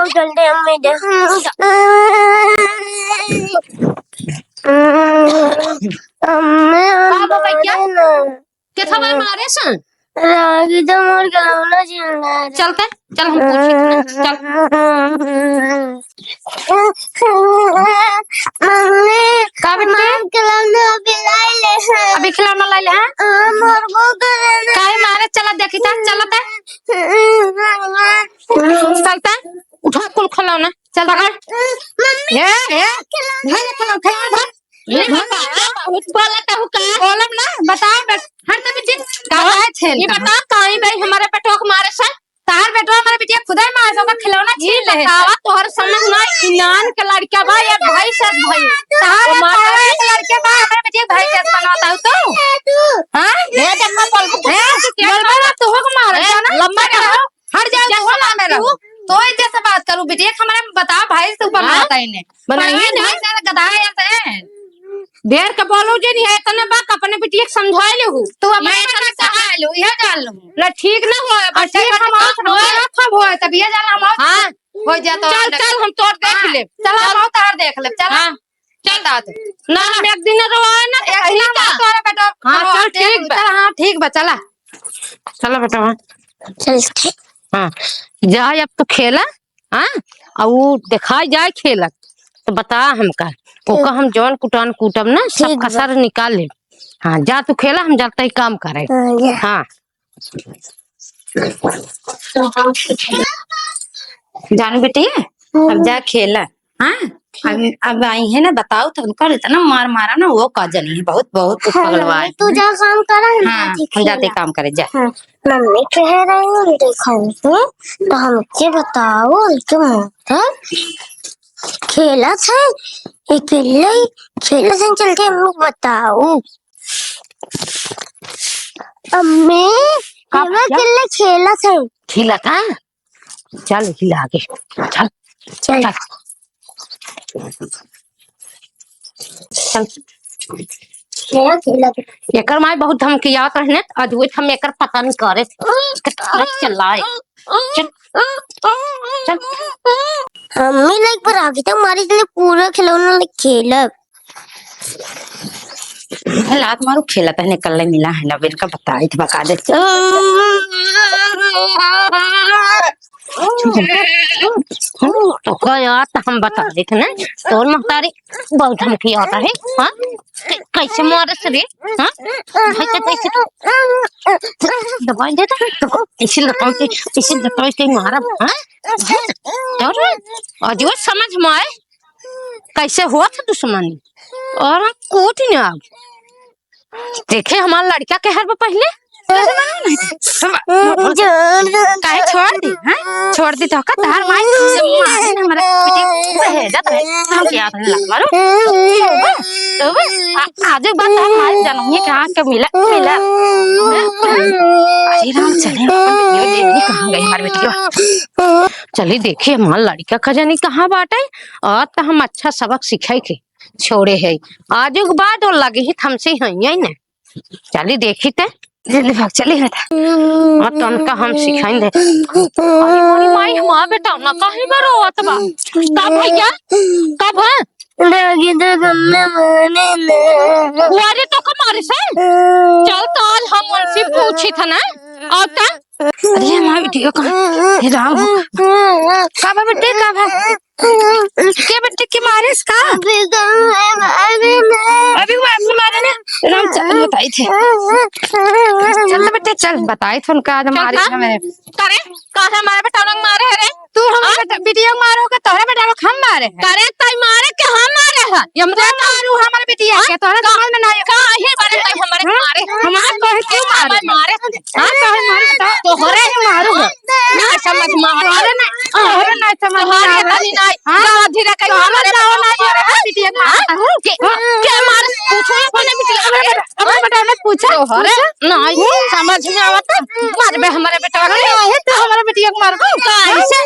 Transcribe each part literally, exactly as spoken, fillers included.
चलते हम में दे। अम्मे, हम का बा भैया? मारे ना। के थवा मारे सन? रागी तो मोर खिलौना छीन ले। चलते, चल हम पूछी थे ना, चल। मम्मी, का बेटी? मार खिलौना अभी लाई ले हैं। अभी खिलौना लाई ले हैं? हाँ, मोर को खिलौना। काहे मारे? चला देखी था, चलते। चलते, उठा कुल खिलौना, चल पकड़। मम्मी, ए, ए, खिलौना। धर खिलौना, खिलौना धर। ये बताओ, बहुत बोलत हूँ का? बोलब ना, बताओ बे-, हट तो बेटी, का बात है? ये बताओ, काई भाई हमारे बेटवा को मारे से? तार बेटवा हमारे बेटिया खुदा ही मार दो, खिलौना छीन ले। बतावा, तोहर समझ ना, इनान के लड़का बा, ये भाई से भाई। तार तार के लड़के बा, हमारे बेटिया भाई से बनवाता हूँ तू? हाँ? ये देखो, बोल, बोल, बोल, तू हो को मार, ए, जाना? लंबा रहो। हट जाओ, इज्जत तू से बात करू। तो इज्जत से बात करू, बिटिया के हमारे में बता भाई से ऊपर हाँ? बात आई ने। बनाइए पढ़ाई ना। नहीं सारा गधा है ऐसे। ढेर के बोलो जे नहीं है, इतने बात अपने बिटिया के समझाए ले हूँ। तू अपने ये बिटिया के इतना समझाए लो, ये जान लो। ना ठीक ना हो, बच्चे ठीक का हम ठीक और हो। हमारा खब हो, तब ये जान हम और हाँ। हो जाता चल, है। चल, हम तोर देख हाँ। ले। चल, हम और तार देख ले, चल। हाँ। चल दादा। ना, हम एक दिन रोए ना, तो एक कहीं दिन का। तोरा बेटा हाँ, रोए चल, दे, ठीक बा। चल, हाँ, ठीक बा, चला। चला बेटा, हाँ। चल, ठीक। हाँ, जा अब तू खेला, हाँ? आ ऊ देखाई जाए खेलत, तो बता हमका। ओका हम जौन कुटान कूटब ना, सब ठीक बा। कसर निकाल लेब। हाँ, जा तू खेला, हम जाते ही काम करे। हाँ, जा। हाँ। जानू बेटी, अब जा खेला, हाँ? अब, अब आई है ना, बताओ तो उनका इतना मार मारा ना, वो का जनी है, बहुत, बहुत हाँ, पगलवा है। तू जा काम करा, हम हाँ, जाते हम जाते खेला। काम करे, जा। हाँ, मम्मी कह रही है, देखो, तो हमके बताओ, उनके माता खेलत है, अकेले ही खेलत है, चल के हमको बताओ। अम्मी, का ये मैं भैया? अकेले खेलत है। खेलत है? चल, हिला के। चल, चल। चल। चल। खेला, खेला। एकर माई बहुत धमकियात रहने, अजुए हम एकर पता नहीं करे। कितना चिल्लाए। चल। चल। मम्मी लाइक पर आके तो हमारे लिए पूरा खिलौना लाइक खेलब। लात मारू खेला तहने कल्ले मिला है ना, बिन का बताई तो बका दे। तो का यार, तो हम बता देते ना, तोर महतारी बहुत धमकी आता है, हाँ? कै-, कैसे मारे से रे, हाँ? भाई का कैसे दबाई देता है, तो कैसे लताई के, कैसे लताई के मारा, हाँ? और अजुए समझ में आए, कैसे हुआ था दुश्मनी, और हम कूट न आब। देखे हमार लड़का के हर पहिले। काहे छोड़ दी, हैं? छोड़ दी तो का तार माई मारे न हमरा बेटी सहेजत है। हम क्या करने लग मारो? तोबा, तोबा। आ-, आज एक बात तार माई जनम ये कहाँ के मिला, मिला। अरे राम, चले अपन बेटियों देखी कहाँ गई हमार बेटियों। चली देखी हमार लड़का का जानी कहाँ बाटे। और तो हम अच्छा सबक सिखाई के छोड़े है। आज के बाद वो लगे ही हमसे ही है ना। चली देखी ते। जल्दी भाग, चली बेटा। हाँ, तनका हम सिखाई दे। अरे मोरी माई, हमार बेटा ना कहीं में रोवत बा। का भैया? का भा? लगे तो गम्मे मारे ना। अरे तो का मारे से? चल तो आज हम उनसे पूछी था ना। और का? अरे हमार बेटी का, हे राम हो। का बा बेटी, का बा? के बेटी के मारे से का? अभी वो अभी मारे ना। राम चल बताई थे। चल बेटे चल बताई थे उनका आज चल मारे का? हमें। करे, काहे हमारे बेटा लोग मारे है रे? तू हमारे हाँ? बेटा, बेटिया मारो के तोहरे बेटा लोग हम मारे हैं। करे ताई मारे के हम मारे हैं। ये हम तू मारू हमारे बेटिया हाँ? के, तोहरे का? समझ में ना आयो। काहे मारे ताई हमारे हाँ? मारे? हमारे कहे क्यों मारे? हमारे मारे। हाँ, काहे मारे बता? तोहरे ही मारू है। ना समझ में आवे। तोहरे ना, तोहरे ना समझ में तोहरे आवे। तनी ना। हाँ? गाँव धीरे कहीं तोहरे हमारे गाँव ना बताओ। आवे। बिटिया हाँ? मारता हूँ। के, हाँ? के मारे? पूछो अपने बिटिया। हमारे बेटा, हमारे बेटा ने पूछा, तोहरे पूछा। ना, हम्म? समझ में आवत। मारबे हमारे बेटा के। अरे, आहे तो हमारे बिटिया को मारबे। कैसे?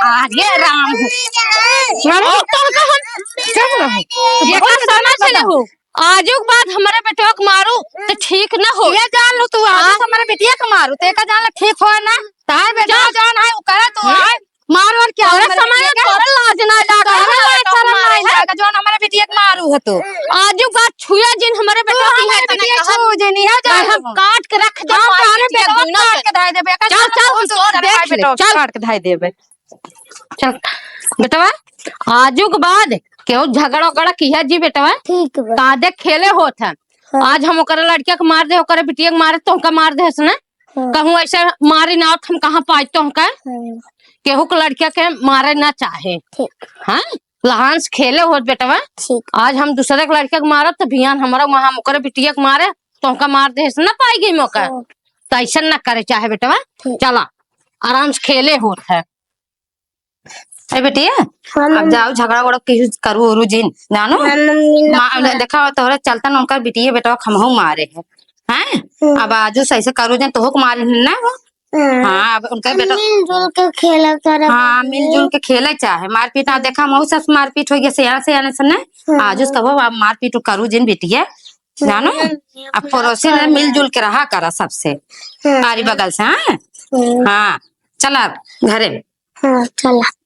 आगे राम हो। मारो। और तो का हम चुप रहो। ये का समझ लेहू? आजू के बाद हमारे बेटवा के मारू, तो ठीक ना हो। ये जान लो तू, आज हाँ। हमारे बिटिया के मारू, तो एका जान लो ठीक हो ना। तार बेटा जा। जान है, वो करे तू हाँ। आए। मार वार क्या तोरे हमारे समय बिटिया के? तोरे लाज ना लागे, तोरे हमारे लाज शरम ना लागे। जौन हमारे बिटिया के मारू है तो। आजू बात छुए जिन हमारे बेटा की है, हमारे बिटिया छू जिन, यहाँ जाए हम। काट के रख दे, हम मार तोरे के बेटा दुनिया काट के धाई देबे। चल, चल, हम तोर देख ले, चल। काट के धाई देबे। चल, बेटवा, आजू के बाद केहू झगड़ा उगड़ा किया जी बेटवा। ठीक बा। कादे खेले होत है। हाँ। आज हम ओकरे लड़किया के मार दे, ओकरे बिटिया के मारे, तोहका मार दे हस ना। हाँ। कहूँ ऐसे मारी ना, हम कहाँ पाई तोहका? हाँ। केहू के लड़किया के मारे ना चाहे। ठीक। हाँ, लहान से खेले होत बेटवा। ठीक। आज हम दूसरे के लड़किया के मारब तो बिहान हमारा वहाँ हम ओकरे बिटिया के मारे, तोहका मार दे हस ना पाई गई मौका। हाँ। तो ऐसा ना करे चाहे बेटवा। ठीक। चला, आराम से खेले होत है। ए बेटी, हाँ, अब मम्मी। जाओ, झगड़ा वगड़ा केहू करू उरू जिन, जानो? हाँ, मम्मी, मा-, ना। देखा, तोहरे चलतन उनकर बिटिया बेटवा खमहू मारे है, हैं? हम्म। अब आजू से ऐसे करू जिन, तोहू के मारे है ना वो? हाँ। हाँ, अब उनका बेटा मिलजुल के खेला करे हाँ, बहिनी। मिलजुल के खेले चाहे, मारपीट ना। हम्म। देखा, महू सब मारपीट हो गया, सियाना, सियाना से ना। हम्म। आजू से कबो अब मारपीट करू जिन बिटिया, जानो? हम्म। अब पड़ोसी ने मिलजुल के रहा करा सबसे, हम्म। आरी बगल से, हाँ? हम्म। हाँ, चला घरे। हाँ, चला।